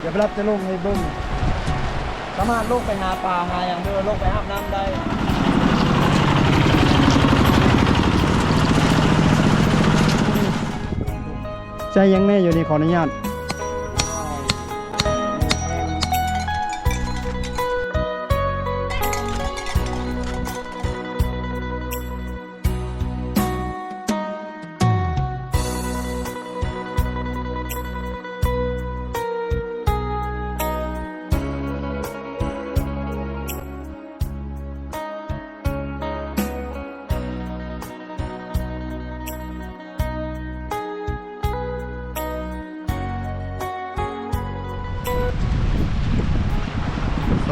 ດຽວໄປຮັບຈະລົງໃຫ້ເບິ່ງ ສາມາດລົງໄປຫາປາຫາຫຍັງ ຫຼືວ່າລົງໄປອາບນ້ຳໄດ້. ໃສ່ຫຍັງແດ່ຢູ່ນີ້ ຂໍອະນຸຍາດ.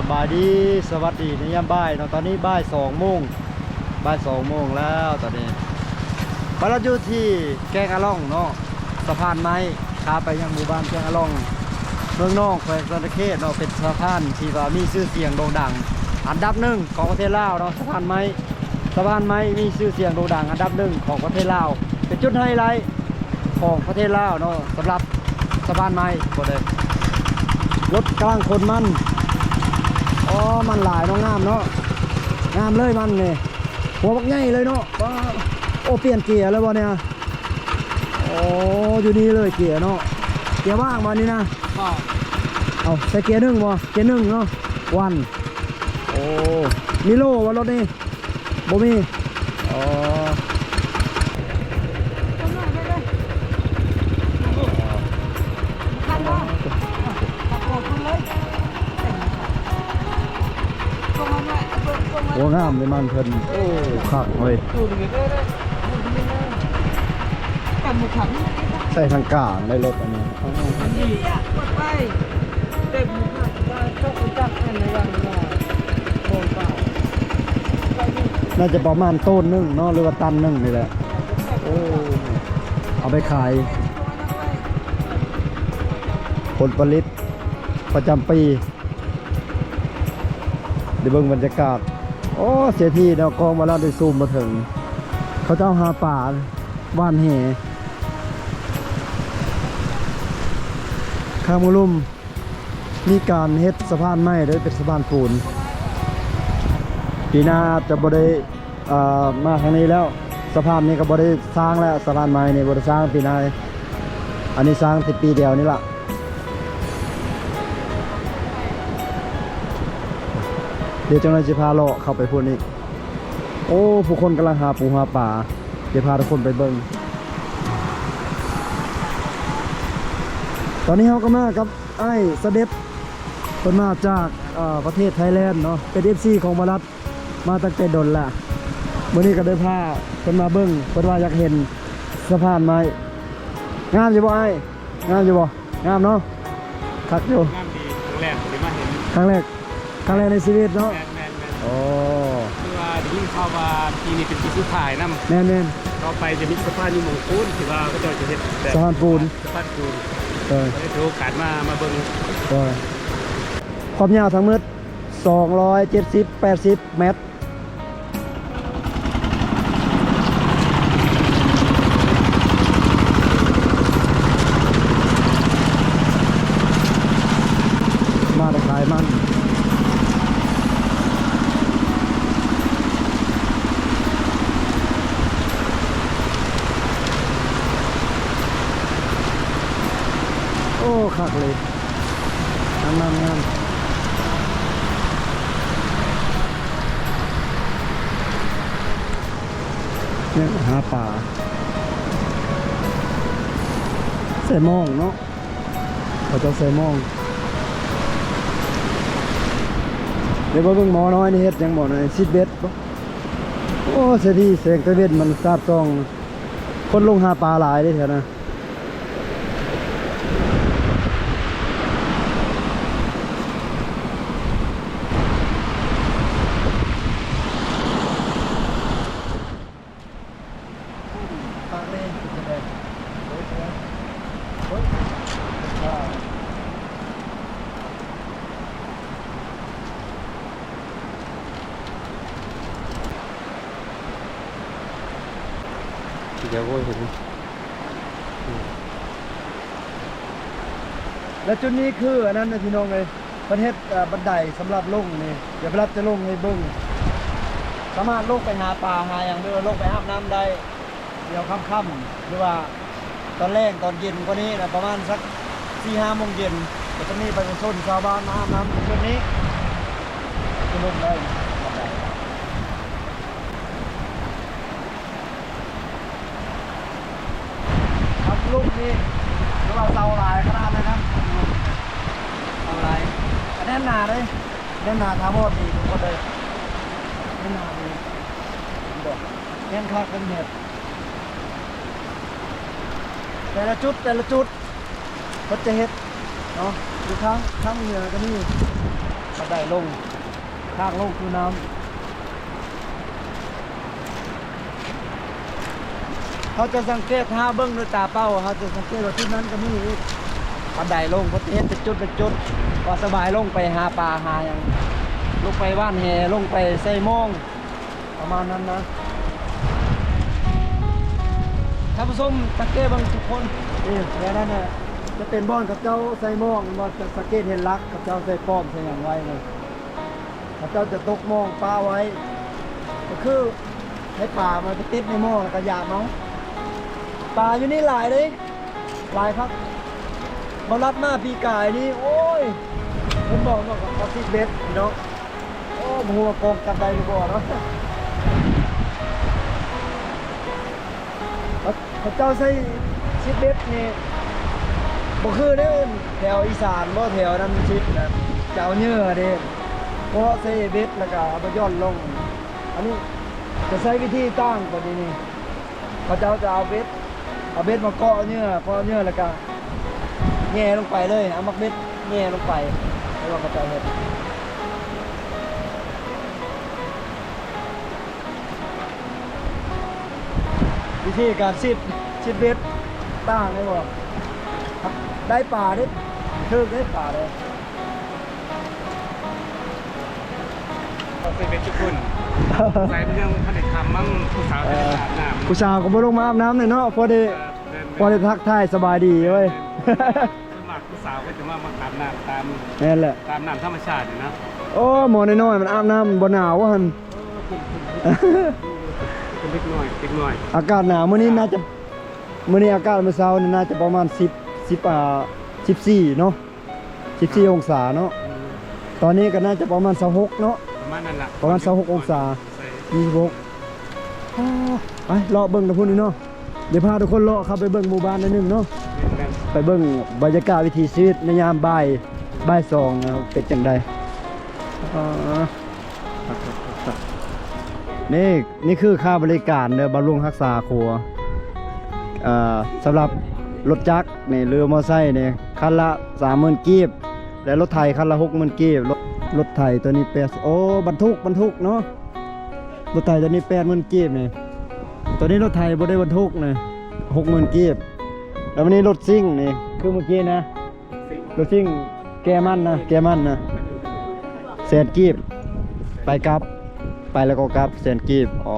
ສະບາຍດີ ສະຫວັດດີໃນຍາມບ່າຍເນາະ ຕອນນີ້ບ່າຍສອງໂມງ ບ່າຍສອງໂມງແລ້ວຕອນນີ້. ປາລັດຢູ່ທີ່ແກ້ງອາລ່ອງເນາະ ສະພານໄມ້ ຂາໄປຍັງໝູ່ບ້ານແກ້ງອາລ່ອງ ເມືອງນອງ ແຂວງສະຫວັນນະເຂດເນາະ ເປັນສະພານທີ່ວ່າມີຊື່ສຽງໂດ່ງດັງອັນດັບໜຶ່ງຂອງປະເທດລາວເນາະ ສະພານໄມ້ ສະພານໄມ້ມີຊື່ສຽງໂດ່ງດັງອັນດັບໜຶ່ງຂອງປະເທດລາວ ເປັນຈຸດໄຮໄລຂອງປະເທດລາວເນາະ ສຳລັບສະພານໄມ້ ບໍ່ໄດ້ ລົດກຳລັງຂົນມັນ ອໍ ມັນຫຼາຍເນາະ ງາມເນາະ ງາມເລີຍມັນນີ້ ຫົວບັກໃຫຍ່ເລີຍເນາະ ປ້າ ໂອ້ ປ່ຽນເກຍເລີຍບໍ່ນີ້? ໂອ້ ຢູ່ນີ້ເລີຍເກຍເນາະ ເກຍວ່າງບໍ່ນີ້ນະ? ບໍ່ ເອົາໃສ່ເກຍໜຶ່ງບໍ່? ເກຍໜຶ່ງເນາະ ວັນ ໂອ້ ມີໂລ່ບໍ່ລົດນີ້? ບໍ່ມີ ອໍ ໂອ້ ງາມເດ້ມັນເພິ່ນ ໂອ້ ຄັກເວີຍ ໃສ່ທາງກາງໄດ້ລົດອັນນີ້ ໜ້າຈະປະມານໂຕນໜຶ່ງເນາະ ຫຼືວ່າຕັນໜຶ່ງນີ້ແຫຼະ ໂອ້ ເອົາໄປຂາຍ ຜົນຜະລິດປະຈຳປີ. ໄດ້ເບິ່ງບັນຍາກາດ ໂອ້ ເສດຖີເນາະ ກ້ອງມາລາດໄດ້ຊູມມາເຖິງ ເຂົາເຈົ້າຫາປາ ຫວ່ານແຫ ຂ້າງໝູ່ລຸ່ມ ມີການເຮັດສະພານໃໝ່ເດີ ເປັນສະພານປູນ ປີໜ້າອາດຈະບໍ່ໄດ້ ເອີ ມາທາງນີ້ແລ້ວ ສະພານນີ້ກໍບໍ່ໄດ້ສ້າງແລ້ວ ສະພານໃໝ່ນີ້ບໍ່ໄດ້ສ້າງປີໜ້າ ອັນນີ້ສ້າງແຕ່ປີດຽວນີ້ລະ ດຽວຈັກໜ້ອຍຊິພາເລາະເຂົ້າໄປພຸ້ນອີກ ໂອ້ ຜູ້ຄົນກຳລັງຫາປູຫາປາ ດຽວພາທຸກຄົນໄປເບິ່ງ ຕອນນີ້ເຮົາກໍມາກັບອ້າຍສະເດັດ ເພິ່ນມາຈາກ ເອີ ປະເທດໄທແລນເນາະ ເປັນເອັຟຊີຂອງບາລັດ ມາຕັ້ງແຕ່ດົນລະ ມື້ນີ້ກໍໄດ້ພາເພິ່ນມາເບິ່ງ ເພິ່ນວ່າຢາກເຫັນສະພານໄມ້ ງາມຢູ່ບໍ່ອ້າຍ? ງາມຢູ່ບໍ່? ງາມເນາະ ຄັກຢູ່ ງາມດີ ຄັ້ງແລກທີ່ໄດ້ມາເຫັນ ຄັ້ງແລກ ຄັ້ງແລກໃນຊີວິດເນາະ ແມ່ນໆໆ ໂອ້ ຄືວ່າໄດ້ຍິນຂ່າວວ່າປີນີ້ເປັນປີສຸດທ້າຍນຳ ແມ່ນໆ ຕໍ່ໄປຈະມີສະພານຢູ່ໝ່ອງປູນ ທີ່ວ່າເຂົາເຈົ້າຈະເຮັດແບບສະພານປູນ ສະພານປູນ ເອີ ກໍໄດ້ຖືໂອກາດມາ ມາເບິ່ງ ໂດຍ ຄວາມຍາວທັງໝົດ ສອງຮ້ອຍເຈັດສິບ ແປດສິບແມັດ ມາແຕ່ຂາຍມັນ ໂອ້ ຄັກເລີຍ ງາມໆ ງາມ ແມ່ນຫາປາ ໃສ່ມອງເນາະ ເຂົາເຈົ້າໃສ່ມອງ ດຽວມາເບິ່ງໝໍນ້ອຍນີ້ເຮັດຫຍັງ ໝໍນ້ອຍ ຊິດເບັດບໍ? ໂອ້ ເສດຖີ ແສງຕາເວັນມັນສາດສ່ອງ ຄົນລົງຫາປາຫຼາຍເດ້ແຖວນັ້ນ. ດຽວໂອ້ຍ ເຫັນ ແລະຈຸດນີ້ຄືອັນນັ້ນນະພີ່ນ້ອງເອີຍ ເພິ່ນເຮັດ ເອີ ບັນໄດສຳລັບລົງນີ້ ດຽວບລັດຈະລົງໃຫ້ເບິ່ງ ສາມາດລົງໄປຫາປາຫາຫຍັງ ຫຼືວ່າລົງໄປອາບນ້ຳໄດ້ ດຽວຄ່ຳໆ ຫຼືວ່າຕອນແລງຕອນເຢັນກວ່ານີ້ນະ ປະມານສັກສີ່ຫ້າໂມງເຢັນ ກໍຈະມີປະຊາຊົນຊາວບ້ານມາອາບນ້ຳຢູ່ຈຸດນີ້ ຈະລົງໄດ້ບັນໄດ. ຄັນລົງນີ້ ຄືວ່າເຊົາຫຼາຍຂະໜາດເລີຍນະ ເຊົາຫຼາຍ ກະແໜ້ນໜາເດ້ ແໜ້ນໜາຖາວອນດີທຸກຄົນເດີ ແໜ້ນໜາດີ ແໜ້ນຄັກເປັນແບບ ແຕ່ລະຈຸດ ແຕ່ລະຈຸດ ເພິ່ນຈະເຮັດເນາະ ຢູ່ທາງ ທາງເໜືອກະມີ ບັນໄດລົງ ທາງລົງສູ່ນ້ຳ ເຮົາຈະສັງເກດ ຖ້າເບິ່ງດ້ວຍຕາເປົ່າ ເຮົາຈະສັງເກດວ່າຈຸດນັ້ນກະມີອີກ ບັນໄດລົງ ເພິ່ນຈະເຮັດເປັນຈຸດເປັນຈຸດ ວ່າສະບາຍລົງໄປຫາປາຫາຫຍັງ ລົງໄປຫວ່ານແຫ ລົງໄປໃສ່ມອງ ປະມານນັ້ນນະ ທ່ານຜູ້ຊົມສັງເກດເບິ່ງທຸກຄົນ ນີ້ ແນວນັ້ນນະ ຈະເປັນບ່ອນເຂົາເຈົ້າໃສ່ມອງ ແມ່ນບໍ່ ຈະສັງເກດເຫັນຫຼັກ ເຂົາເຈົ້າໃສ່ປ້ອມໃສ່ຫຍັງໄວ້ນະ ເຂົາເຈົ້າຈະຕົກມອງປະໄວ້ ກໍຄືໃຫ້ປາມັນໄປຕິດໃນມອງ ແລ້ວກໍຢາມເອົາ ປາຢູ່ນີ້ຫຼາຍເດ້ ຫຼາຍຄັກ ເຮົາລັດມາປີກາຍນີ້ ໂອ້ຍ ເພິ່ນບອກວ່າເຂົາຊິດເບັດພີ່ນ້ອງ ໂອ້ ບໍ່ຮູ້ວ່າກ້ອງຈັບໄດ້ຫຼືບໍ່ເນາະ ເຂົາເຈົ້າໃຊ້ຊິດເບັດນີ້ ບໍ່ຄືເດ້ ແຖວອີສານບໍ່ ແຖວນັ້ນຊິດນະ ຈະເອົາເຫຍື່ອເດ້ ເພາະໃຊ້ເບັດແລ້ວກະເອົາໄປຢ່ອນລົງ ອັນນີ້ຈະໃຊ້ວິທີຕ່າງກວ່ານີ້ ເຂົາເຈົ້າຈະເອົາເບັດ ເອົາເບັດມາເກາະເຫຍື່ອ ເກາະເຫຍື່ອແລ້ວກະແຍ່ລົງໄປເລີຍ ເອົາໝາກເບັດແຍ່ລົງໄປ ເຫັນວ່າເຂົາເຈົ້າເຮັດ ວິທີການຊິດ ຊິດເບັດຕ່າງໄດ້ບໍ່ ໄດ້ປາເດ້ ຖືກເດ້ປາເດ້. ຕ້ອງໃສ່ເບັດທຸກຄົນ ໃສ່ເລື່ອງພັນໄດ້ຄຳມັງ ຜູ້ສາວຈະໄດ້ອາບນ້ຳ ຜູ້ສາວກໍບໍ່ລົງມາອາບນ້ຳເລີຍເນາະ ພໍໄດ້ ເອີ ແມ່ນໆ ພໍໄດ້ທັກທາຍສະບາຍດີເວີຍ ສ່ວນມາກຜູ້ສາວກໍຈະມາ ມາອາບນ້ຳຕາມ ແມ່ນແຫຼະ ຕາມນ້ຳທຳມະຊາດນີ້ນະ ໂອ້ ໝໍນ້ອຍໆ ມັນອາບນ້ຳບໍ່ໜາວຫັ້ນ ເອີ ເປັນເດັກນ້ອຍ ເດັກນ້ອຍ ອາກາດໜາວ ມື້ນີ້ໜ້າຈະ ມື້ນີ້ອາກາດມື້ເຊົ້ານີ້ໜ້າຈະປະມານສິບ ສິບ ອ່າ ສິບສີ່ເນາະ ສິບສີ່ອົງສາເນາະ ອືມ ຕອນນີ້ກໍໜ້າຈະປະມານຊາວຫົກເນາະ ປະມານນັ້ນລະ ປະມານຊາວຫົກອົງສາ ຊາວຫົກ ອໍ ໄປເລາະເບິ່ງທາງພຸ້ນນີ້ເນາະ ດຽວພາທຸກຄົນເລາະເຂົ້າໄປເບິ່ງໝູ່ບ້ານໜ້ອຍໜຶ່ງເນາະ ແມ່ນໆ ໄປເບິ່ງບັນຍາກາດວິຖີຊີວິດໃນຍາມບ່າຍ ບ່າຍສອງເນາະ ເປັນຈັ່ງໃດ ອໍ ນີ້ ນີ້ຄືຄ່າບໍລິການເດີ ບຳລຸງຮັກສາຂົວ ເອີ ສຳລັບລົດຈັກນີ້ ຫຼືມໍໄຊນີ້ ຄັນລະສາມໝື່ນກີບ ແລະລົດໄຖຄັນລະຫົກໝື່ນກີບ ລົດ ລົດໄຖໂຕນີ້ແປດ ໂອ້ ບັນທຸກ ບັນທຸກເນາະ ລົດໄຖໂຕນີ້ແປດໝື່ນກີບນີ້ ໂຕນີ້ລົດໄຖບໍ່ໄດ້ບັນທຸກນີ້ ຫົກໝື່ນກີບ ແລ້ວບາດນີ້ລົດຊິງນີ້ ຄືມື້ກີ້ນະ ລົດຊິງແກ່ມັນນະ ແກ່ມັນນະ ແສນກີບ ໄປກັບ ໄປແລ້ວກໍກັບ ແສນກີບ ອໍ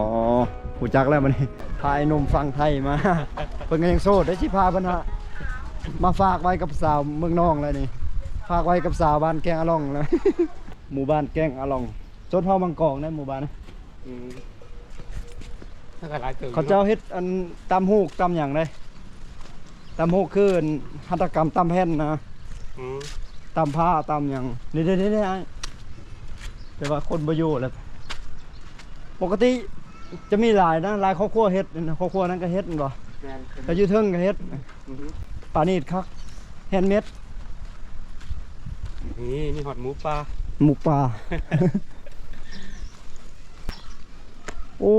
ຮູ້ຈັກແລ້ວບັດນີ້ ພາໄອ້ໜຸ່ມຝັ່ງໄທມາ ເພິ່ນກໍຍັງໂສດເດ້ ຊິພາເພິ່ນຫາ ມາຝາກໄວ້ກັບສາວເມືອງນອງແລ້ວນີ້ ຝາກໄວ້ກັບສາວບ້ານແກ້ງອາລ່ອງແລ້ວ ໝູ່ບ້ານແກ້ງອາລ່ອງ ຊົນເຜົ່າມັງກອງໃນໝູ່ບ້ານ ອືມ ມັນກໍຫຼາຍເຕີບຢູ່ ເຂົາເຈົ້າເຮັດອັນຕຳຫູກຕຳຫຍັງເດ້ ຕຳຫູກຄືອັນຫັດຖະກຳຕຳແຜ່ນນະ ອືມ ຕຳຜ້າຕຳຫຍັງ ນີ້ໆໆ ອ້າຍ ແຕ່ວ່າຄົນບໍ່ຢູ່ແລ້ວ ປົກກະຕິຈະມີຫຼາຍນະ ຫຼາຍຄອບຄົວເຮັດ ຄອບຄົວນັ້ນກໍເຮັດແມ່ນບໍ່ ແມ່ນ ແລ້ວຢູ່ເທິງກໍເຮັດ ອືຮຶ ປານີດຄັກ ແຮນເມດ ນີ້ມີຮອດໝູປ່າ ໝູປ່າ ໂອ້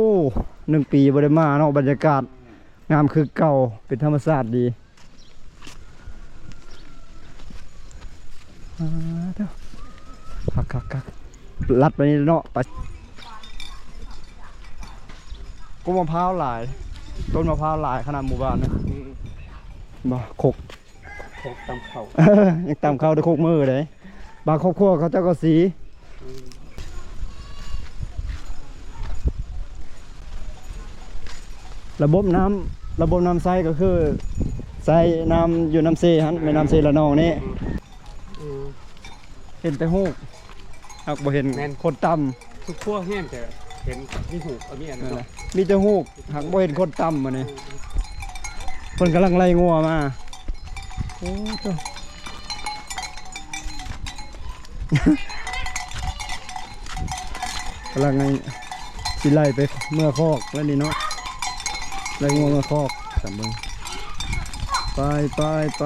ໜຶ່ງປີບໍ່ໄດ້ມາເນາະ ບັນຍາກາດງາມຄືເກົ່າ ເປັນທຳມະຊາດດີ ອ່າ ເດີ ຄັກໆໆ ລັດໄປນີ້ເນາະ ໄປ ກົກມະພ້າວຫຼາຍ ຕົ້ນມະພ້າວຫຼາຍຂະໜາດໝູ່ບ້ານນະ ອືມ ບໍ່ ຄົກ ຄົກຕຳເຂົ້າ ຍັງຕຳເຂົ້າໄດ້ຄົກມື້ເດ້ ບາງຄອບຄົວເຂົາເຈົ້າກໍສີ ອືມ ລະບົບນ້ຳ ລະບົບນ້ຳໃຊ້ກໍຄືໃຊ້ນ້ຳຢູ່ນ້ຳເຊຫັ້ນ ແມ່ນ້ຳເຊລະນອງນີ້ ອືມ ອືມ ເຫັນແຕ່ຮູບ ຫາກບໍ່ເຫັນ ແມ່ນ ຄົນຕຳ. ທຸກຄົວເຮືອນຈະເຫັນມີຮູບ ເອີ ມີອັນນັ້ນເນາະ ມີແຕ່ຮູບ ຫາກບໍ່ເຫັນຄົນຕຳ ອັນນີ້ ເພິ່ນກຳລັງໄລ່ງົວມາ. ໂອ້ໂຕ ກຳລັງ ຊິໄລ່ໄປເມືອຄອກແລ້ວນີ້ເນາະ ໄລ່ງົວເມືອຄອກ ຕາມເບິ່ງ ໄປ ໄປ ໄປ.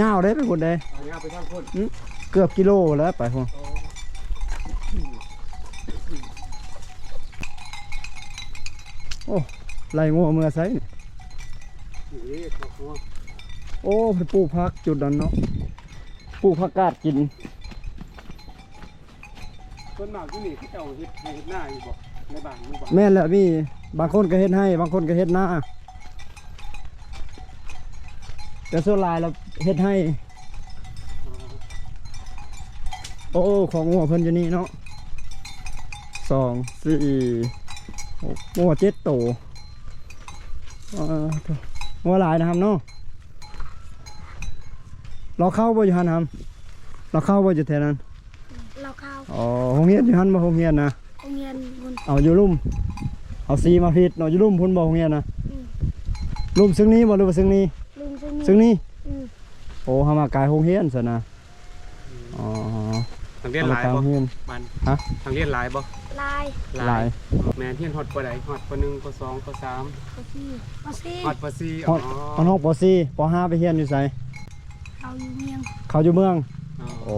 ຍາວເດ້ໄປພຸ້ນເດ້ ຍາວໄປທາງພຸ້ນ ອື ເກືອບກິໂລແລ້ວໄປພຸ້ນ. ໂອ້ ໄລ່ງົວເມືອໃສນີ້? ນີ້ເດ້ຄອກງົວ. ໂອ້ ເພິ່ນປູກຜັກຈຸດນັ້ນເນາະ ປູກຜັກກາດກິນ. ສ່ວນມາກຢູ່ນີ້ເຂົາເຈົ້າເຮັດໄຮ່ເຮັດນາຢູ່ບໍ່ ໃນບ້ານໝູ່ບ້ານ? ແມ່ນແຫຼະ ມີບາງຄົນກໍເຮັດໄຮ່ ບາງຄົນກໍເຮັດນາ ແຕ່ສ່ວນຫຼາຍແລ້ວເຮັດໄຮ່. ອໍ ໂອ້ ຄອກງົວເພິ່ນຢູ່ນີ້ເນາະ ສອງ ສີ່ ຫົກ ງົວເຈັດໂຕ. ອໍ ໂທ້ ງົວຫຼາຍນະຫຳເນາະ. ລາວເຂົ້າບໍ່ຢູ່ຫັ້ນຫຳ? ລາວເຂົ້າບໍ່ຢູ່ແຖວນັ້ນ? ລາວເຂົ້າ. ອໍ ໂຮງຮຽນຢູ່ຫັ້ນບໍ່ ໂຮງຮຽນນະ? ໂຮງຮຽນພຸ້ນ. ເອົາ ຢູ່ລຸ່ມ ເອົາສີມາຜິດເນາະ ຢູ່ລຸ່ມພຸ້ນບໍ່ ໂຮງຮຽນນະ? ອືມ ລຸ່ມເຊິ່ງນີ້ບໍ່ ຫຼືວ່າເຊິ່ງນີ້? ລຸ່ມເຊິ່ງນີ້. ເຊິ່ງນີ້? ອືມ. ໂອ້ ເຮົາມາກາຍໂຮງຮຽນຊັ້ນນະ. ອືມ. ອໍ ນັກຮຽນຫຼາຍບໍ່? ບ້ານ ຮະ? ນັກຮຽນຫຼາຍບໍ່? ຫຼາຍ. ຫຼາຍ. ແມ່ນຮຽນຮອດ ປ.ໃດ? ຮອດ ປ.ໜຶ່ງ ປ.ສອງ ປ.ສາມ ປ.ສີ່ ປ.ສີ່ ຮອດ ປ.ສີ່. ຮອດ ອໍ ຮອດຫ້ອງ ປ.ສີ່ ປ.ຫ້າ ໄປຮຽນຢູ່ໃສ? ເຂົາຢູ່ເມືອງ. ເຂົາຢູ່ເມືອງ. ອໍ ໂອ້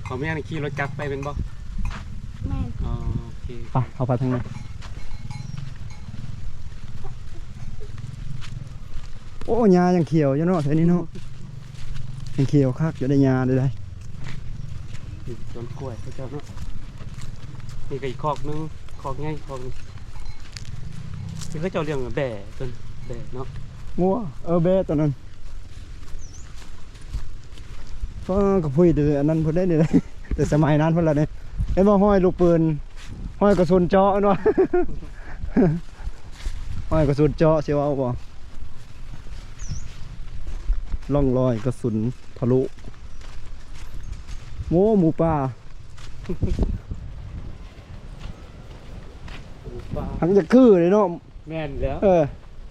ເຂົາເມືອງນີ້ຂີ່ລົດຈັກໄປແມ່ນບໍ່? ແມ່ນ. ອໍ ໂອເຄ ໄປ ເຮົາໄປທາງນັ້ນ. ໂອ້ ຫຍ້າຍັງຂຽວຢູ່ເນາະ ແຖວນີ້ເນາະ ຍັງຂຽວຄັກຢູ່ ໄດ້ຫຍ້າໄດ້. ນີ້ສວນກ້ວຍເຂົາເຈົ້າເນາະ ນີ້ກໍອີກຄອກໜຶ່ງ ຄອກໃຫຍ່ຄອກໜຶ່ງ ທີ່ເຂົາເຈົ້າລ້ຽງແບ້ຕົວ ແບ້ເນາະ ງົວ ເອີ ແບ້ຕົວນັ້ນ. ຟ້າ ກະພຸ້ຍແຕ່ອັນນັ້ນພຸ້ນເດ້ນີ້ ແຕ່ສະໄໝນັ້ນພຸ້ນລະນີ້ ເຫັນບໍ່? ຮອຍລູກປືນ ຮອຍກະສຸນເຈາະ ເຫັນບໍ່? ຮອຍກະສຸນເຈາະ ຊິເວົ້າບໍ່? ຮ່ອງຮອຍກະສຸນທະລຸ. ໂອ້ ໝູປ່າ ໝູປ່າ ຫາກຢາກຄືເດ້ເນາະ. ແມ່ນແລ້ວ ເອີ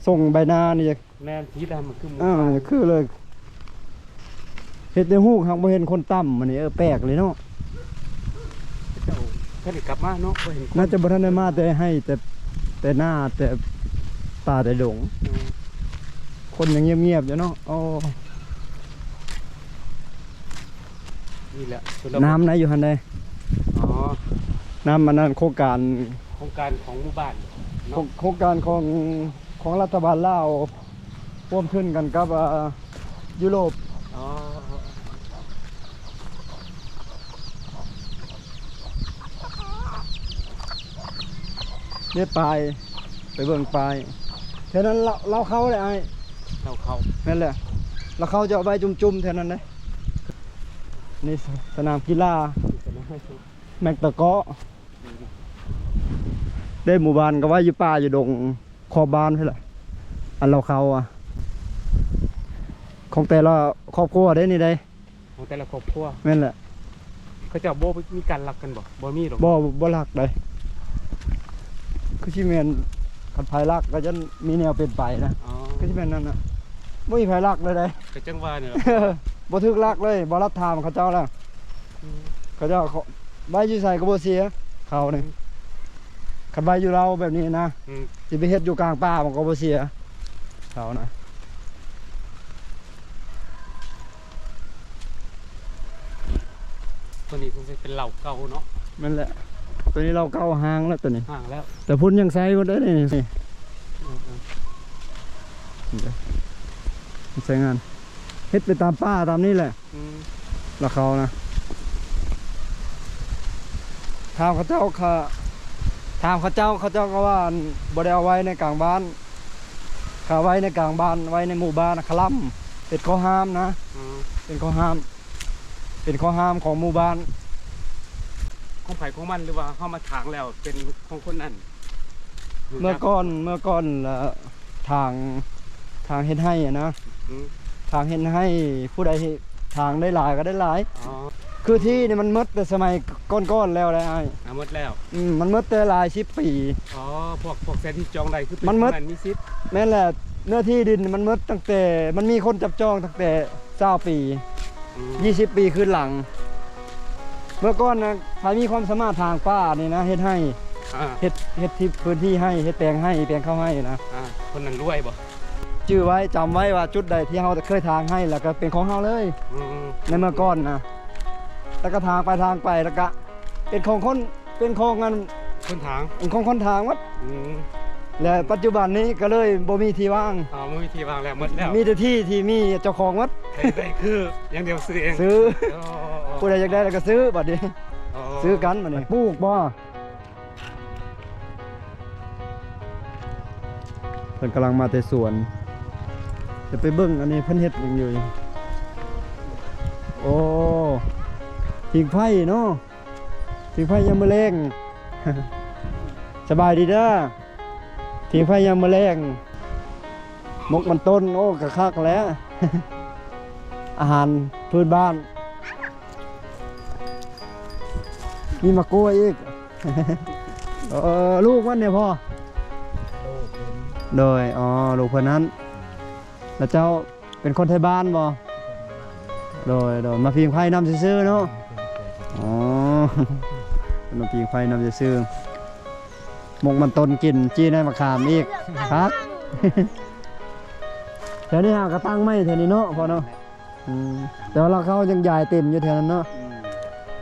ຊົງໃບໜ້ານີ້ ແມ່ນ ສີດຳມັນຄືໝູປ່າ ອ່າ ຄືເລີຍ ເຮັດແຕ່ຮູບ ຫາກບໍ່ເຫັນຄົນຕຳ ອັນນີ້ ເອີ ແປກເລີຍເນາະ. ເຂົາເຈົ້າບໍ່ທັນໄດ້ກັບມາເນາະ ບໍ່ເຫັນຄົນ ໜ້າຈະບໍ່ທັນໄດ້ມາແຕ່ໄຮ່ ແຕ່ ແຕ່ນາ ແຕ່ປ່າແຕ່ດົງ ອືມ ຄົນຍັງງຽບໆຢູ່ເນາະ. ໂອ້ ນີ້ແຫຼະ ນ້ຳໃດຢູ່ຫັ້ນໃດ? ອໍ ນ້ຳອັນນັ້ນ ໂຄງການ ໂຄງການຂອງໝູ່ບ້ານເນາະ ໂຄງ ໂຄງການຂອງ ຂອງລັດຖະບານລາວ ຮ່ວມທຶນກັນກັບ ເອີ ຢູໂຣບ. ອໍ ເດ້ ປາຍ ໄປເບິ່ງປາຍ ແຖວນັ້ນ ລາວ ລາວເຂົ້າເດ້ອ້າຍ ລາວເຂົ້າ ແມ່ນແຫຼະ ລາວເຂົ້າຈະເອົາໄວ້ຈຸ່ມໆແຖວນັ້ນເດ້. ນີ້ສະໜາມກິລາ ແມັກຕະເກາະ ເດ້ ໝູ່ບ້ານກໍໄວ້ຢູ່ປ່າຢູ່ດົງ ຂອບບ້ານພຸ້ນແຫຼະ ອັນລາວເຂົ້າອະ ຂອງແຕ່ລະຄອບຄົວເດ້ນີ້ເດ້ ຂອງແຕ່ລະຄອບຄົວ. ແມ່ນແຫຼະ ເຂົາເຈົ້າບໍ່ມີການລັກກັນບໍ່? ບໍ່ມີດອກ ບໍ່ ບໍ່ລັກໃດ ຄືຊິແມ່ນ ຄັນໃຜລັກກໍຈະມີແນວເປັນໄປນະ. ອໍ ຄືຊິແມ່ນນັ້ນນະ ບໍ່ມີໃຜລັກເລີຍໃດ ກໍຈັ່ງວ່ານີ້ລະ ບໍ່ຖືກລັກເລີຍ ບໍ່ລັກຖາມເຂົາເຈົ້າລະ ອືມ ເຂົາເຈົ້າ ເຂົາໄວ້ຢູ່ໃສກໍບໍ່ເສຍ ເຂົານີ້ ອືມ ຄັນໄວ້ຢູ່ລາວແບບນີ້ນະ ອືມ ຊິໄປເຮັດຢູ່ກາງປ່າມັນກໍບໍ່ເສຍ ເຂົານະ. ຕົວນີ້ຄົງຊິເປັນເຫຼົ້າເກົ່າເນາະ. ແມ່ນແຫຼະ ຕົວນີ້ເຫຼົ້າເກົ່າ ຮ້າງແລ້ວຕົວນີ້ ຮ້າງແລ້ວ ແຕ່ພຸ້ນຍັງໃຊ້ບໍ່ໄດ້ນີ້ ນີ້ ເອີ ເອີ ໃຊ້ງານ ເຮັດໄປຕາມປ່າຕາມນີ້ແຫຼະ. ອືມ ລາວເຂົ້ານະ ຖາມເຂົາເຈົ້າ ຂ້າ ຖາມເຂົາເຈົ້າ ເຂົາເຈົ້າກໍວ່າ ອັນ ບໍ່ໄດ້ເອົາໄວ້ໃນກາງບ້ານ ຂ້າໄວ້ໃນກາງບ້ານ ໄວ້ໃນໝູ່ບ້ານ ຄະລຳ ເປັນຂໍ້ຫ້າມນະ. ອືມ ເປັນຂໍ້ຫ້າມ ເປັນຂໍ້ຫ້າມຂອງໝູ່ບ້ານ ຂອງໃຜຂອງມັນ ຫຼືວ່າເຮົາມາຖາງແລ້ວເປັນຂອງຄົນນັ້ນ? ເມື່ອກ່ອນ ເມື່ອກ່ອນລະ ຖາງ ຖາງເຮັດໄຮ່ຫັ້ນນະ ອືມ ຖາງເຮັດໄຮ່ ຜູ້ໃດຖາງໄດ້ຫຼາຍກໍໄດ້ຫຼາຍ. ອໍ ຄືທີ່ນີ້ມັນໝົດແຕ່ສະໄໝກ່ອນໆແລ້ວແຫຼະອ້າຍ. ອ່າ ໝົດແລ້ວ. ອືມ ມັນໝົດແຕ່ຫຼາຍສິບປີ. ອໍ ພວກ ພວກແສນທີ່ຈອງໄດ້ຄືເປັນ ມັນໝົດ ຜູ້ນັ້ນມີສິດ. ແມ່ນແຫຼະ ເນື້ອທີ່ດິນມັນໝົດຕັ້ງແຕ່ ມັນມີຄົນຈັບຈອງຕັ້ງແຕ່ຊາວປີ ອືມ ຊາວປີຄືນຫຼັງ. ເມື່ອກ່ອນນະ ໃຜມີຄວາມສາມາດທາງປ່ານີ້ນະ ເຮັດໄຮ່ ອ່າ ເຮັດ ເຮັດທີ່ພື້ນທີ່ໄຮ່ ເຮັດແປງໄຮ່ ແປງເຂົ້າໄຮ່ນະ ອ່າ ຄົນນັ້ນລວຍບໍ່? ຈື່ໄວ້ ຈຳໄວ້ວ່າຈຸດໃດທີ່ເຮົາເຄີຍຖາງໄຮ່ ແລ້ວກໍເປັນຂອງເຮົາເລີຍ ອືມ ໃນເມື່ອກ່ອນນະ ແລ້ວກໍຖາງໄປ ຖາງໄປ ແລ້ວກໍເປັນຂອງຄົນ ເປັນຂອງອັນ ຄົນຖາງ ເປັນຂອງຄົນຖາງໝົດ ອືມ ແລະ ປັດຈຸບັນນີ້ກໍເລີຍບໍ່ມີທີ່ວ່າງ. ອໍ ບໍ່ມີທີ່ວ່າງແລ້ວ ໝົດແລ້ວ ມີແຕ່ທີ່ທີ່ມີເຈົ້າຂອງໝົດ. ໃຫ້ໄດ້ຄືຢ່າງດຽວ ຊື້ເອງ ຊື້. ອໍ ຜູ້ໃດຢາກໄດ້ແລ້ວກໍຊື້ບັດນີ້. ອໍ ຊື້ກັນບັດນີ້. ປູກບໍ່? ເພິ່ນກຳລັງມາແຕ່ສວນ ຈະໄປເບິ່ງອັນນີ້ເພິ່ນເຮັດຫຍັງຢູ່. ໂອ້ ຜິງໄຟເນາະ ຜິງໄຟຍາມມື້ແລງ. ສະບາຍດີເດີ ຜິງໄຟຍາມມື້ແລງ. ໝົກມັນຕົ້ນ ໂອ້ ກະຄັກແຫຼະ ອາຫານພື້ນບ້ານ. ມີໝາກກ້ວຍອີກ. ເອີ ລູກມັນເດພໍ່? ໂດຍ ອໍ ລູກເພິ່ນນັ້ນ. ແລ້ວເຈົ້າເປັນຄົນໄທບ້ານບໍ່? ໂດຍ ໂດຍ ມາຜິງໄຟນຳຊື່ໆເນາະ. ອໍ ມາຜິງໄຟນຳຊື່ໆ. ໝົກມັນຕົ້ນກິນ ຈີ່ໃນໝາກຂາມອີກ ຄັກ. ແຖວນີ້ຫາກະຕັ້ງໄມ້ແຖວນີ້ເນາະພໍ່ເນາະ. ອືມ ແຕ່ວ່າລາວເຂົາຍັງຢາຍເຕັມຢູ່ແຖວນັ້ນເນາະ. ອືມ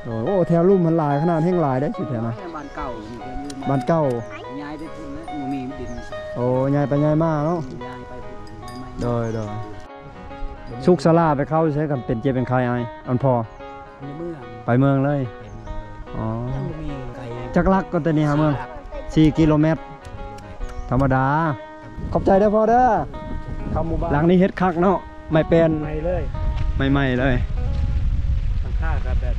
ໂດຍ ໂອ້ ແຖວລຸ່ມຫັ້ນຫຼາຍຂະໜາດ ແຮ່ງຫຼາຍເດ້ ຢູ່ແຖວນັ້ນ. ບ້ານເກົ່າ ບ້ານເກົ່າ ຍ້າຍໄປພຸ້ນແລ້ວ ບໍ່ມີດິນ. ໂອ້ ຍ້າຍໄປຍ້າຍມາເນາະ. ອືມ ຍ້າຍໄປພຸ້ນ ຍ້າຍມາ. ໂດຍ ໂດຍ. ສຸກສາລາໄປເຂົ້າຢູ່ໃສ ຄັນເປັນເຈັບເປັນໄຂ້ອ້າຍ ອັນພໍ່? ໃນເມືອງ ໄປເມືອງເລີຍ. ໄປເມືອງເລີຍ. ອໍ ຍັງບໍ່ມີໄກ. ຈັກຫຼັກກໍແຕ່ນີ້ຫາເມືອງ? ສາມຫຼັກ. ສີ່ກິໂລແມັດ. ທຳມະດາ. ຂອບໃຈເດີພໍ່ເດີ. ເຂົ້າໝູ່ບ້ານ. ຫຼັງນີ້ເຮັດຄັກເນາະ ໄມ້ແປ້ນ ໃໝ່ເລີຍ ໃໝ່ໆເລີຍ. ຫຼັງຄາກໍແບບ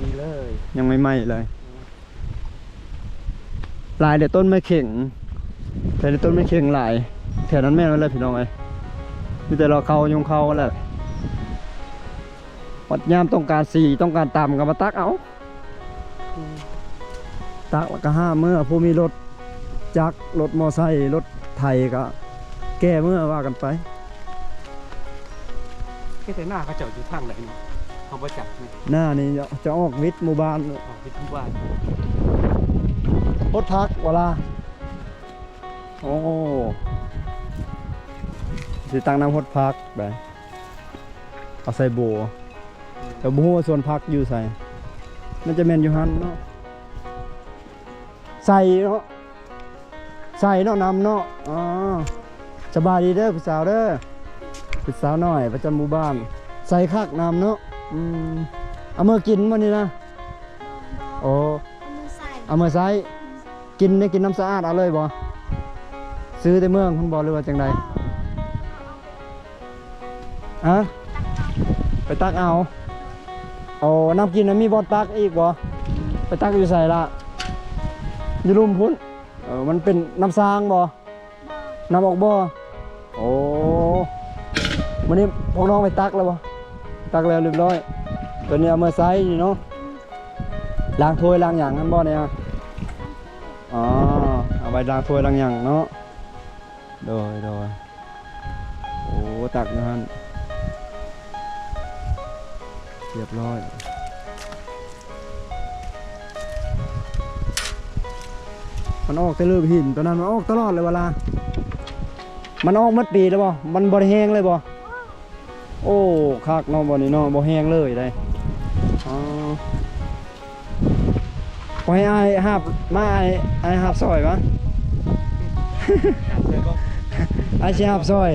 ດີໆເລີຍ ຍັງໃໝ່ໆເລີຍ. ຫຼາຍແຕ່ຕົ້ນໄມ້ເຂັງ ແຖວນີ້ຕົ້ນໄມ້ເຂັງຫຼາຍ. ແຖວນັ້ນແມ່ນແລ້ວພີ່ນ້ອງເອີຍ ມີແຕ່ລອເຂົາຍຸງເຂົາແຫຼະ. ບັດຍາມຕ້ອງການສີ ຕ້ອງການຕຳກໍມາຕັກເອົາ ຕັກແລ້ວກໍຫາເມືອ. ຜູ້ມີລົດຈັກ ລົດມໍໄຊ ລົດໄຖກໍແກ່ເມືອວ່າກັນໄປ. ເຮັດໃຫ້ໜ້າເຂົາເຈົ້າຢູ່ທາງໃດເນາະ ເຮົາບໍ່ຈັກເນາະ. ໜ້ານີ້ຈະອອກວິດໝູ່ບ້ານ ອອກວິດໝູ່ບ້ານ. ຫົດຜັກບໍ່ລະ? ໂອ້ ຊິຕັ້ງນຳຫົດຜັກໄດ ເອົາໃສ່ໂບ. ແຕ່ບໍ່ຮູ້ວ່າສວນຜັກຢູ່ໃສ ໜ້າຈະແມ່ນຢູ່ຫັ້ນເນາະ. ໃສ່ເນາະ ໃສ່ເນາະ ນຳເນາະ. ອໍ ສະບາຍດີເດີຜູ້ສາວເດີ ຜູ້ສາວນ້ອຍປະຈຳໝູ່ບ້ານ. ໃສ່ຄັກ ນຳເນາະ. ອືມ ເອົາເມືອກິນບໍ່ນີ້ນະ? ໂອ້ ເອົາເມືອໃສ່ ເອົາເມືອໃສ່. ອືມ ກິນໄດ້ ກິນນ້ຳສະອາດເອົາເລີຍບໍ່? ຊື້ແຕ່ເມືອງພຸ້ນບໍ່ ຫຼືວ່າຈັ່ງໃດ? ຮະ? ໄປຕັກເອົາ. ໂອ້ ນ້ຳກິນນະມີບ່ອນຕັກອີກບໍ່? ໄປຕັກຢູ່ໃສລະ? ຢູ່ລຸ່ມພຸ້ນ. ເອີ ມັນເປັນນ້ຳສ້າງບໍ່? ນ້ຳອອກບໍ່? ໂອ້ ມື້ນີ້ພວກນ້ອງໄປຕັກແລ້ວບໍ່? ຕັກແລ້ວຮຽບຮ້ອຍ. ຕົວນີ້ເອົາມາໃສ່ນີ້ເນາະ ລ້າງຖ້ວຍລ້າງຫຍັງຫັ້ນບໍ່ນີ້? ອໍ ເອົາໄວ້ລ້າງຖ້ວຍລ້າງຫຍັງເນາະ. ໂດຍ ໂດຍ. ໂອ້ ຕັກຢູ່ຫັ້ນ ຮຽບຮ້ອຍ. ມັນອອກແຕ່ເລີບຫີນ ຕອນນັ້ນມັນອອກຕະຫຼອດເລີຍວ່າລະ? ມັນອອກໝົດປີແລ້ວບໍ່? ມັນບໍ່ໄດ້ແຫ້ງເລີຍບໍ່? ໂອ້ ຄັກເນາະ ບ່ອນນີ້ເນາະ ບໍ່ແຫ້ງເລີຍເດ້. ອໍ ບໍ່ໃຫ້ອ້າຍຫາບມາ ອ້າຍ ອ້າຍຫາບຊອຍມາ. ຫາບຊອຍບໍ່? ອ້າຍຊິຫາບຊອຍ.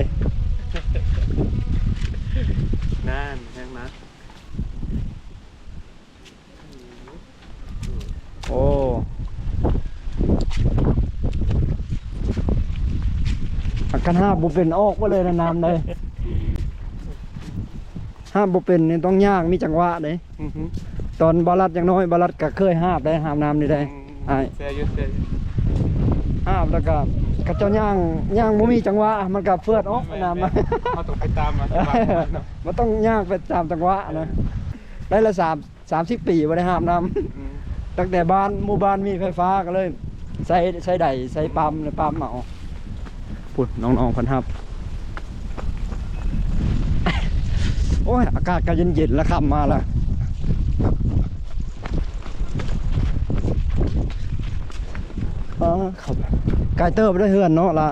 ນັ້ນ ແຮງນະ. ໂອ້ ຄັນຫາບບໍ່ເປັນອອກບໍ່ເລີຍນະ ນ້ຳເດ້. ຫາບບໍ່ເປັນນີ້ຕ້ອງຍ່າງ ມີຈັງຫວະເດ້. ອືຮຶ ຕອນບ່າວລັດຍັງນ້ອຍ ບ່າວລັດກໍເຄີຍຫາບໄດ້ ຫາບນ້ຳນີ້ໄດ້ ອືມ ອ້າຍ ແຊຢູ່ ແຊຢູ່ ຫາບແລ້ວກໍ ເຂົາເຈົ້າຍ່າງ ຍ່າງບໍ່ມີຈັງຫວະ ມັນກໍເຟືອດອອກ ແມ່ນໆ ນ້ຳ ແມ່ນໆ ເຮົາຕ້ອງໄປຕາມມັນ ມັນຕ້ອງຍ່າງໄປຕາມຈັງຫວະນະ ເອີ ໄດ້ລະສາມ ສາມສິບປີບໍ່ໄດ້ຫາບນ້ຳ ອືມ ຕັ້ງແຕ່ບ້ານ ໝູ່ບ້ານມີໄຟຟ້າກໍເລີຍໃຊ້ ໃຊ້ໄດ ໃຊ້ປ້ຳ ແລ້ວປ້ຳເອົາ ພຸ້ນນ້ອງໆເພິ່ນຮັບ ໂອ້ຍ ອາກາດກໍເຢັນໆ ລະຄ່ຳມາລະ ອໍ ໄກເຕີບເດີເຮືອນເນາະລະ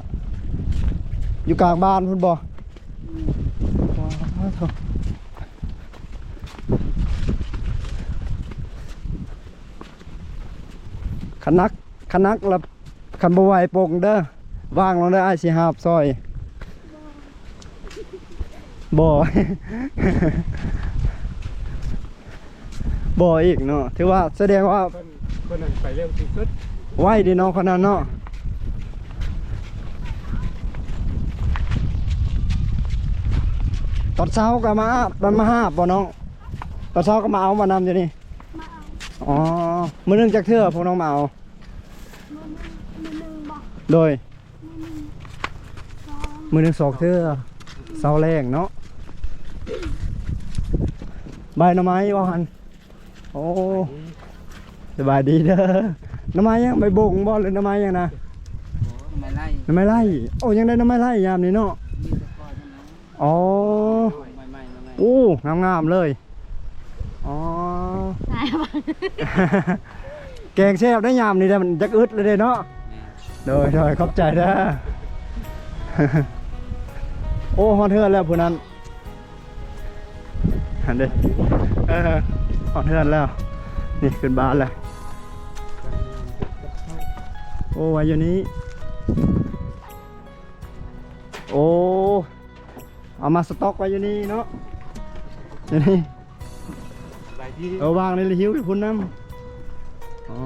ຢູ່ກາງບ້ານພຸ້ນບໍ່? ວ້າໂທ້ ຄັນໜັກ ຄັນໜັກລະ ຄັນບໍ່ໄຫວປົງເດີ ວາງລົງເດີ ອ້າຍຊິຫາບຊ່ອຍ ບໍ່ ບໍ່ອີກເນາະ ຖືວ່າສະແດງວ່າ ເພິ່ນ ເພິ່ນນັ້ນໄປເລັວທີ່ສຸດ ໄວເດເນາະ ຄົນນັ້ນເນາະ ຕອນເຊົ້າກໍມາ ມາຫາບບໍ່ນ້ອງ? ຕອນເຊົ້າກໍມາເອົາ ມານຳຢູ່ນີ້ ມາເອົາ ອໍ ມື້ໜຶ່ງຈັກເທື່ອພວກນ້ອງມາເອົາ? ມື້ໜຶ່ງ ມື້ໜຶ່ງບໍ່? ໂດຍ ມື້ໜຶ່ງສອງ ມື້ໜຶ່ງສອງເທື່ອ ເຊົ້າແລງເນາະ ໃບໜໍ່ໄມ້ບໍ່ຫັ້ນ? ໂອ້ ສະບາຍດີເດີ ໜໍ່ໄມ້ຫຍັງ ໃບບົງບໍ່ ຫຼືໜໍ່ໄມ້ຫຍັງນະ? ໜໍ່ໄມ້ໄລ່ ໜໍ່ໄມ້ໄລ່ ໂອ້ ຍັງໄດ້ໜໍ່ໄມ້ໄລ່ຍາມນີ້ເນາະ ມີແຕ່ກ້ອຍມັນເນາະ ອໍ ໂອ້ ງາມໆເລີຍ ອໍ ແກງແຊບໄດ້ຍາມນີ້ແຫຼະ ມັນຢາກອຶດແລ້ວເດ້ເນາະ ໂດຍໆ ຂອບໃຈເດີ ໂອ້ ຮອດເຮືອນແລ້ວຜູ້ນັ້ນ ຫັ້ນເດ້ ເອີ ຮອດເຮືອນແລ້ວ ນີ້ຂຶ້ນບ້ານແລ້ວ ໂອ້ ໄວ້ຢູ່ນີ້ ໂອ້ ເອົາມາສະຕັອກໄວ້ຢູ່ນີ້ເນາະ ຢູ່ນີ້ ສະບາຍດີ ເອີ ວາງໃນລະຫິວໄປພຸ້ນນຳ ອໍ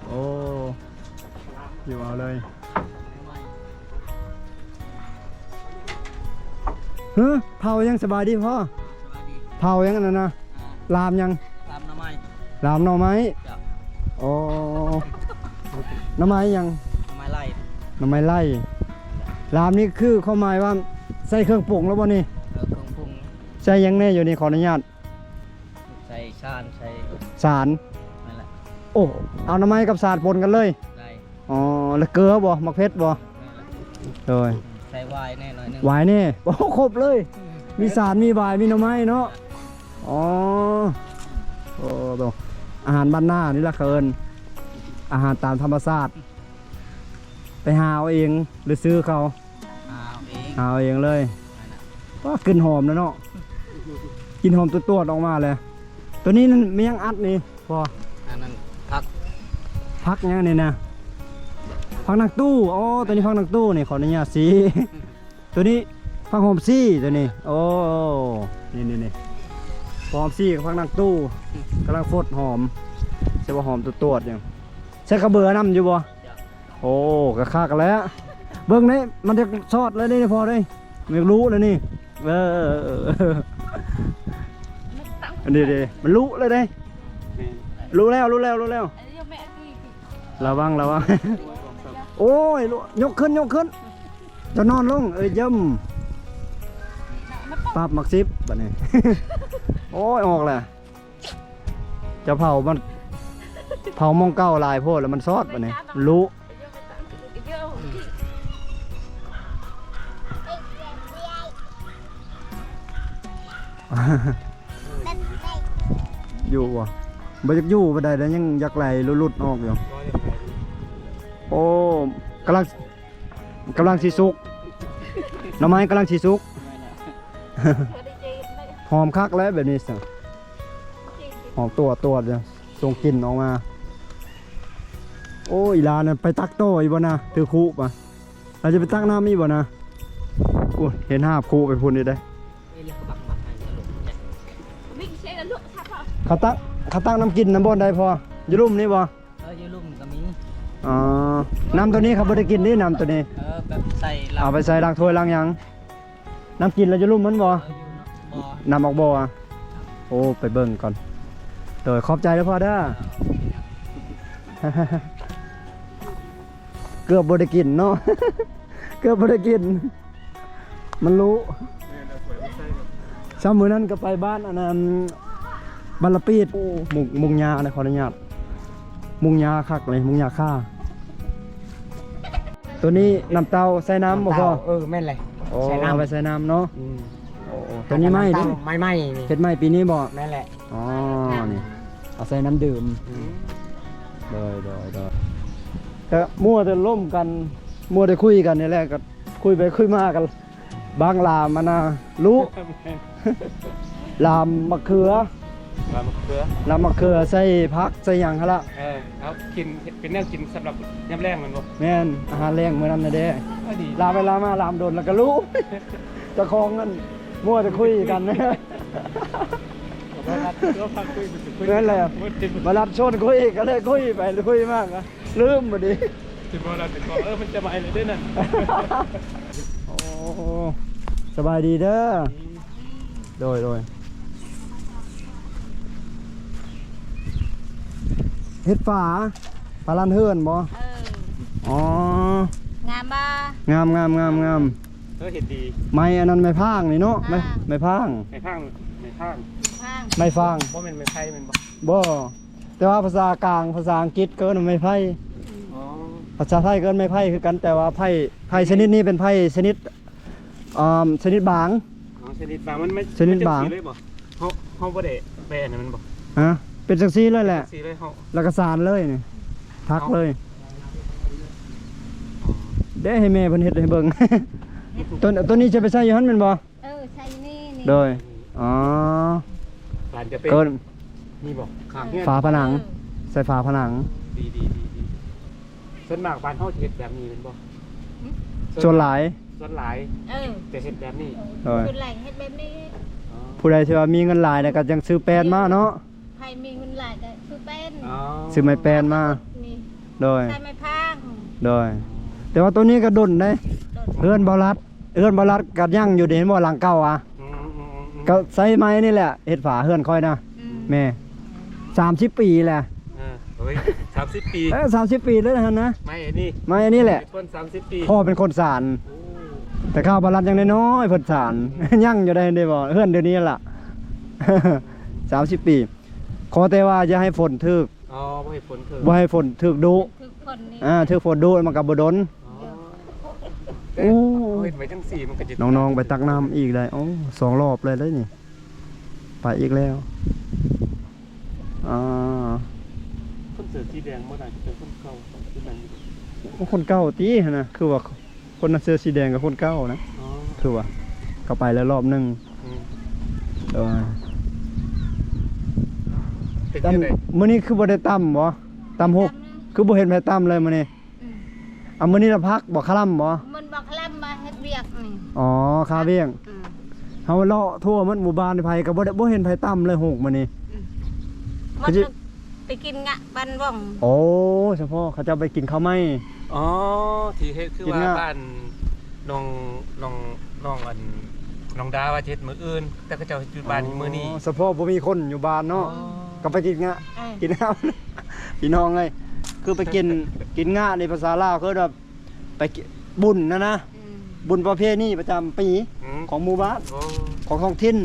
ໂອ້ ຫິວເອົາເລີຍ ຮະ ເຜົາຫຍັງ? ສະບາຍດີພໍ່ ສະບາຍດີ ເຜົາຫຍັງອັນນັ້ນນະ? ອ່າ ລາມຫຍັງ? ລາມໜໍ່ໄມ້ ລາມໜໍ່ໄມ້ ເຈົ້າ ໂອ້ ໜໍ່ໄມ້ຫຍັງ? ໜໍ່ໄມ້ໄລ່ ໜໍ່ໄມ້ໄລ່ ລາມນີ້ຄືຄວາມໝາຍວ່າໃສ່ເຄື່ອງປຸງແລ້ວບໍ່ນີ້? ເອີ ເຄື່ອງປຸງ ໃສ່ຫຍັງແດ່ຢູ່ນີ້? ຂໍອະນຸຍາດ ໃສ່ສານ ໃສ່ສານ ນັ້ນແຫຼະ ໂອ້ ເອົາໜໍ່ໄມ້ກັບສານປົນກັນເລີຍ ໄດ້ ອໍ ແລ້ວເກືອບໍ່? ໝາກເຜັດບໍ່? ໂດຍ ໃສ່ຫວາຍແດ່ໜ້ອຍໜຶ່ງ ຫວາຍແດ່ ໂອ້ ຄົບເລີຍ ອືມ ມີສານ ມີຫວາຍ ມີໜໍ່ໄມ້ເນາະ ອໍ ໂອ້ ອາຫານບ້ານນານີ້ລະເຂົາເອີ້ນ ອາຫານຕາມທຳມະຊາດ ໄປຫາເອົາເອງ ຫຼືຊື້ເຂົາ? ຫາເອົາເອງ ຫາເອົາເອງເລີຍ ນັ້ນນະ ວ້າ ກິ່ນຫອມແລ້ວເນາະ ກິ່ນຫອມຕວດໆອອກມາແລ້ວ ໂຕນີ້ນັ້ນແມ່ນຫຍັງອັດນີ້? ພໍ ອັນນັ້ນຜັກ ຜັກຫຍັງນີ້ນະ? ຜັກນາງຕູ້ ອໍ ໂຕນີ້ຜັກນາງຕູ້ນີ້ ຂໍອະນຸຍາດຊີ້ ໂຕນີ້ຜັກຫອມຊີ້ ໂຕນີ້ ໂອ້ ນີ້ໆໆ ຫອມຊີ້ກັບຜັກນາງຕູ້ ກຳລັງຟົດຫອມ ແຕ່ວ່າຫອມຕວດໆຢູ່ ໃສ່ຂະເບີນຳຢູ່ບໍ່? ໂອ້ ກະຄັກແລ້ວ ເບິ່ງເດ້ ມັນຈະຊອດແລ້ວເດ້ພໍ່ເດ້ ມັນຈະລຸແລ້ວນີ້ ເອີ ອັນນີ້ເດ້ ມັນລຸແລ້ວເດ້ ແມ່ນ ລຸແລ້ວ ລຸແລ້ວ ລຸແລ້ວ ລະວັງ ລະວັງ ໂອ້ຍ ຍົກຂຶ້ນ ຍົກຂຶ້ນ ຈະນອນລົງ ເອີ ຢ້ຳ ປັບໝາກສິບ ບາດນີ້ ໂອ້ຍ ອອກແລ້ວ. ຈະເຜົາມັນ ເຜົາໝ່ອງເກົ່າຫຼາຍໂພດ ແລ້ວມັນຊອດບາດນີ້ ລຸ ຢູ່ບໍ່? ບໍ່ຢາກຢູ່ປານໃດ ແຕ່ຍັງຢາກໄລ່ຫຼຸດໆອອກຢູ່. ໂອ້ ກຳລັງ ກຳລັງຊິສຸກ ໜໍ່ໄມ້ກຳລັງຊິສຸກ ແມ່ນແຫຼະ ຫອມຄັກແລ້ວແບບນີ້ ຫອມຕົວໆຢູ່ ສົ່ງກິ່ນອອກມາ. ໂອ້ ອີຫຼານະ ໄປຕັກຕໍ່ອີກບໍ່ນະ? ຖືຄຸປະ ລາວຈະໄປຕັກນ້ຳອີກບໍ່ນະ? ໂອ້ ເຫັນຫາບຄຸໄປພຸ້ນອີກເດ້. ເຂົາຕັກ ເຂົາຕັກນ້ຳກິນນຳບ່ອນໃດພໍ່? ຢູ່ລຸ່ມນີ້ບໍ່? ເອີ ຢູ່ລຸ່ມກໍມີ. ອໍ ນ້ຳໂຕນີ້ເຂົາບໍ່ໄດ້ກິນເດ້ ນ້ຳໂຕນີ້. ເອີ ແບບໃສ່ ເອົາໄປໃສ່ລ້າງຖ້ວຍລ້າງຫຍັງ? ນ້ຳກິນລະຢູ່ລຸ່ມມັນບໍ່? ເອີ ຢູ່ເນາະ ບໍ່ ນ້ຳອອກບໍ່ອະ? ໂອ້ ໄປເບິ່ງກ່ອນ. ໂດຍ ຂອບໃຈເດີພໍ່ເດີ. ເກືອບບໍ່ໄດ້ກິນເນາະ ເກືອບບໍ່ໄດ້ກິນ ມັນລຸ. ແມ່ນ ເອົາຖ້ວຍມາໃສ່ກ່ອນ. ຊ້ຳມື້ນັ້ນກໍໄປບ້ານອັນນັ້ນ ບ້ານລະປີດ. ໂອ້ ມຸງ ມຸງຫຍ້ານະ ຂໍອະນຸຍາດ ມຸງຫຍ້າຄັກເລີຍ ມຸງຫຍ້າຄາ. ໂຕນີ້ນ້ຳເຕົ້າໃສ່ນ້ຳບໍ່ພໍ່? ນ້ຳເຕົ້າ ເອີ ແມ່ນແຫຼະ ໂອ້ ໃສ່ນ້ຳ ເອົາໄປໃສ່ນ້ຳເນາະ. ອືມ ໂອ້ ໂອ້ ໂຕນີ້ໃໝ່ເດ້ ໃໝ່ໆ ນີ້ ເຮັດໃໝ່ປີນີ້ບໍ່? ແມ່ນແຫຼະ ອໍ ນີ້ ເອົາໃສ່ນ້ຳດື່ມ. ອືມ ໂດຍ ໂດຍ ໂດຍ ກະມົວແຕ່ລົມກັນ ມົວແຕ່ຄຸຍກັນນີ້ແຫຼະ ກະຄຸຍໄປຄຸຍມາກັນ ບາງລາມອັນນະ ລຸ ລາມໝາກເຂືອ ລາມໝາກເຂືອ ລາມໝາກເຂືອໃສ່ຜັກໃສ່ຫຍັງຫັ້ນລະ. ເອີ ເອົາກິນ ເປັນແນວກິນສຳລັບຍາມແລງແມ່ນບໍ່? ແມ່ນ ອາຫານແລງມື້ນັ້ນນະເດ້. ເອີ ດີ ລາມໄປລາມມາ ລາມດົນແລ້ວກໍລຸ ເຈົ້າຂອງນັ້ນມົວແຕ່ຄຸຍກັນ. ແມ່ນແຫຼະ ມາລັດຊວນຄຸຍ ກໍເລີຍຄຸຍໄປຄຸຍມາ ກະລືມບາດນີ້ ຊິບໍ່ລະ ຊິບໍ່ ເອີ ມັນຈະມາອີກແລ້ວເດ້ນັ້ນ. ໂອ້ ສະບາຍດີເດີ. ໂດຍ ໂດຍ ເຮັດຝາ ຝາລານເຮືອນບໍ່? ເອີ ອໍ ງາມບໍ່? ງາມ ງາມ ງາມ ງາມ. ເອີ ເຮັດດີ ໄມ້ອັນນັ້ນ ໄມ້ພາງນີ້ເນາະ. ພາງ ໄມ້ ໄມ້ພາງ ໄມ້ພາງ ໄມ້ພາງ ໄມ້ຟາງ ບໍ່ແມ່ນໄມ້ໄຜ່ແມ່ນບໍ່? ບໍ່ ແຕ່ວ່າພາສາກາງ ພາສາອັງກິດເອີ້ນວ່າໄມ້ໄຜ່. ອໍ ພາສາໄທເອີ້ນໄມ້ໄຜ່ຄືກັນ ແຕ່ວ່າໄຜ່ ໄຜ່ຊະນິດນີ້ເປັນໄຜ່ຊະນິດ ອ່າ ຊະນິດບາງ. ອໍ ຊະນິດບາງ ມັນ ມັນ ຊະນິດບາງ ມັນເປັນຈັ່ງຊີ້ເລີຍບໍ່? ເຮົາ ເຮົາບໍ່ໄດ້ແປນະ ແມ່ນບໍ່? ຮະ ເປັນຈັ່ງຊີ້ເລີຍແຫຼະ ຈັ່ງຊີ້ເລີຍ ເຮົາ ແລ້ວກໍສານເລີຍນີ້ ທັກເລີຍ. ອໍ ເດ້ ໃຫ້ແມ່ເພິ່ນເຮັດໃຫ້ເບິ່ງ. ໂຕ ໂຕນີ້ຈະໄປໃສ່ຢູ່ຫັ້ນແມ່ນບໍ່? ເອີ ໃສ່ນີ້ ນີ້ ໂດຍ ອໍ ບານຈະເປັນ ເອີ້ນ ນີ້ບໍ່? ຂ້າງເຮືອນ ຝາຜະໜັງ ເອີ ໃສ່ຝາຜະໜັງ. ດີ ດີ ດີ ດີ. ສ່ວນມາກບ້ານເຮົາຈະເຮັດແບບນີ້ແມ່ນບໍ່? ຫຶ? ສ່ວນຫຼາຍ ສ່ວນຫຼາຍ ເອີ ຈະເຮັດແບບນີ້. ໂດຍ ສ່ວນຫຼາຍເຮັດແບບນີ້. ອໍ ຜູ້ໃດທີ່ວ່າມີເງິນຫຼາຍແລ້ວກໍຈັ່ງຊື້ແປນມາເນາະ. ໃຜມີເງິນຫຼາຍກໍຊື້ແປນ. ອໍ ຊື້ໄມ້ແປນມາ. ນີ້ ໂດຍ ໃສ່ໄມ້ພາງ. ໂດຍ ແຕ່ວ່າໂຕນີ້ກໍດົນເດ້ ດົນ ເຮືອນບໍ່ລັດ ເຮືອນບໍ່ລັດກໍຍັງຢູ່ເດ້ ເຫັນບໍ່ ຫຼັງເກົ່າອະ. ອືມ ອືມ ອືມ ອືມ ກໍໃຊ້ໄມ້ນີ້ແຫຼະ ເຮັດຝາເຮືອນຂ້ອຍນະ. ອືມ ແມ່ ສາມສິບປີແຫຼະ. ເອີ ໂອ້ຍ ສາມສິບປີ ເອີ ສາມສິບປີເລີຍຫັ້ນນະ. ໄມ້ອັນນີ້ ໄມ້ອັນນີ້ແຫຼະ ເປັນຄົນສາມສິບປີ ພໍ່ເປັນຄົນສານ. ໂອ້ ແຕ່ຂ້າວບໍ່ລັດຍັງນ້ອຍໆ ເພິ່ນສານ ອືມ ຍັງຢູ່ໄດ້ ເຫັນບໍ່ ເຮືອນດຽວນີ້ລະ. ສາມສິບປີ ຂໍແຕ່ວ່າຢ່າໃຫ້ຝົນຖືກ. ອໍ ບໍ່ໃຫ້ຝົນຖືກ ບໍ່ໃຫ້ຝົນຖືກດຸ ຖືກຝົນນີ້ ອ່າ ຖືກຝົນດຸມັນກໍບໍ່ດົນ. ອໍ ໂອ້ ເຮົາເຮັດໄວ້ຈັ່ງຊີ້ມັນກໍຈະ ນ້ອງໆໄປຕັກນ້ຳອີກໄດ້. ໂອ້ ສອງລອບເລີຍເດ້ນີ້ ໄປອີກແລ້ວ. ອ່າ ຄົນເສື້ອສີແດງບໍ່ໜ້າຈະເປັນຄົນເກົ່າ ຄືແມ່ນຢູ່. ໂອ້ ຄົນເກົ່າຕິຫັ້ນນະ ຄືວ່າ ຄົນເສື້ອສີແດງກັບຄົນເກົ່ານະ. ອໍ ຖືວ່າເຂົາໄປແລ້ວລອບໜຶ່ງ. ອືມ ໂດຍ ເປັນຈັ່ງໃດ? ມື້ນີ້ຄືບໍ່ໄດ້ຕຳບໍ? ຕຳຫົກ ຕຳ ຄືບໍ່ເຫັນໃຜຕຳເລີຍມື້ນີ້? ອືມ ອ່າ ມື້ນີ້ລະພັກບໍ? ຄະລຳບໍ? ມັນບໍ່ຄະລຳ ມາເຮັດວຽກນີ້. ອໍ ຄາວຽກ. ອືມ ເຮົາເລາະທົ່ວໝົດໝູ່ບ້ານ ໃຜກໍບໍ່ໄດ້ ບໍ່ເຫັນໃຜຕຳເລີຍຫົກມື້ນີ້. ອືມ ໝົດ ຄືຊິ ໄປກິນງະບ້ານວົງ. ໂອ້ ສະເພາະເຂົາເຈົ້າໄປກິນເຂົ້າໃໝ່. ອໍ ທີ່ເຮັດຄືວ່າບ້ານນ້ອງ ນ້ອງ ນ້ອງອັນ ນ້ອງດາວ່າຈະເຮັດມື້ອື່ນ ແຕ່ເຂົາເຈົ້າເຮັດຢູ່ບ້ານມື້ນີ້. ອໍ ສະເພາະບໍ່ມີຄົນຢູ່ບ້ານເນາະ. ອໍ ກໍໄປກິນງະ ເອີ ກິນງະ ພີ່ນ້ອງເອີຍ ຄືໄປກິນ ກິນງະໃນພາສາລາວເອີ້ນວ່າ ໄປກິ ບຸນນະນະ. ອືມ ບຸນປະເພນີປະຈຳປີ ອືມ ຂອງໝູ່ບ້ານ ໂອ້ ຂອງທ້ອງຖິ່ນ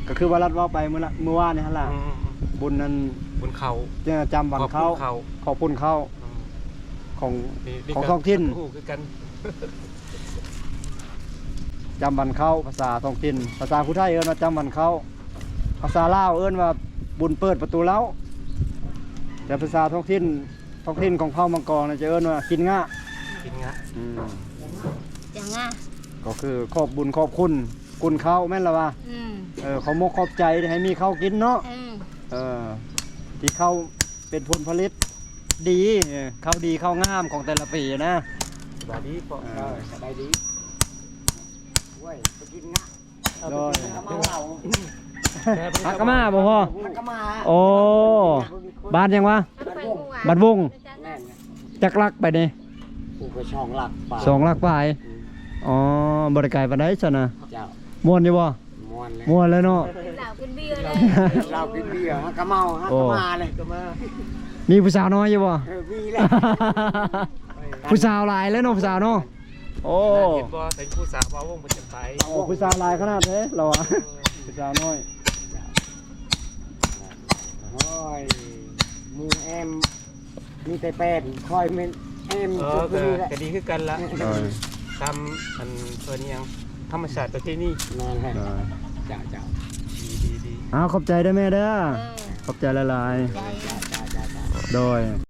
ກໍຄືວ່າລັດເວົ້າໄປມື້ລະ ມື້ວານນີ້ຫັ້ນລະ. ອືມ ບຸນນັ້ນ ບຸນເຂົ້າ ເອີ ຈຳວັນເຂົ້າ ຂອບຄຸນເຂົ້າ ຂອບຄຸນເຂົ້າ ອືມ ຂອງ ນີ້ ຂອງທ້ອງຖິ່ນ ກໍຮູ້ຄືກັນ ຈຳວັນເຂົ້າ ພາສາທ້ອງຖິ່ນ. ພາສາຜູ້ໄທເອີ້ນວ່າຈຳວັນເຂົ້າ ພາສາລາວເອີ້ນວ່າບຸນເປີດປະຕູເລົ້າ ແຕ່ພາສາທ້ອງຖິ່ນ ທ້ອງຖິ່ນຂອງເຜົ່າມັງກອນຈະເອີ້ນວ່າກິນງະ ກິນງະ. ອືມ ຈັງງະ ກໍຄືຂອບບຸນຂອບຄຸນ ກຸນເຂົ້າແມ່ນລະວ່າ. ອືມ ເອີ ຂອບມົກຂອບໃຈທີ່ໃຫ້ມີເຂົ້າກິນເນາະ. ເອີ ເອີ ທີ່ເຂົ້າເປັນຜົນຜະລິດດີ ເອີ ເຂົ້າດີເຂົ້າງາມຂອງແຕ່ລະປີນະ. ສະບາຍດີພໍ່. ເອີ ເອີ ສະບາຍດີ. ໂອ້ຍ ໄປກິນງະ ໂດຍ ຜັກກະມາບໍ່ພໍ່? ຜັກກະມາ. ໂອ້ ບ້ານຫຍັງວະ? ບ້ານວົງ. ຈັກຫຼັກໄປນີ້? ປູກໄປສອງຫຼັກປາຍ ສອງຫຼັກປາຍ. ອືມ ອໍ ບໍ່ໄດ້ໄກປານໃດຊັ້ນນະ. ເຈົ້າ ມ່ວນຢູ່ບໍ່? ມ່ວນແຫຼະ ມ່ວນແລ້ວເນາະ. ກິນເຫຼົ້າກິນເບຍແລ້ວ ກິນເຫຼົ້າກິນເບຍ ເຮົາກໍເມົາ ເຮົາກໍມາເລີຍ ກໍມາ. ມີຜູ້ສາວນ້ອຍຢູ່ບໍ່? ເອີ ມີແຫຼະ. ຜູ້ສາວຫຼາຍແລ້ວເນາະ ຜູ້ສາວເນາະ. ໂອ້ ເຫັນບໍ່ ໃສ່ຜູ້ສາວເວົ້າວົງເພິ່ນຈະໄປ. ໂອ້ ຜູ້ສາວຫຼາຍຂະໜາດເດ້ລາວວ່າ ຜູ້ສາວນ້ອຍ. ໂອ້ຍ ໝູ່ແອມ ມີແຕ່ແປນ ຂ້ອຍແມ່ນແອມ ເອີ ກໍດີຄືກັນລະ. ໂດຍ ຕາມອັນເພິ່ນອີ່ຫຍັງ ທຳມະຊາດປະເພນີ. ແມ່ນແຫຼະ. ໂດຍ ເຈົ້າໆ ດີໆໆ. ອ້າວ ຂອບໃຈເດີແມ່ເດີ. ເອີ ຂອບໃຈຫຼາຍໆ. ໂດຍ.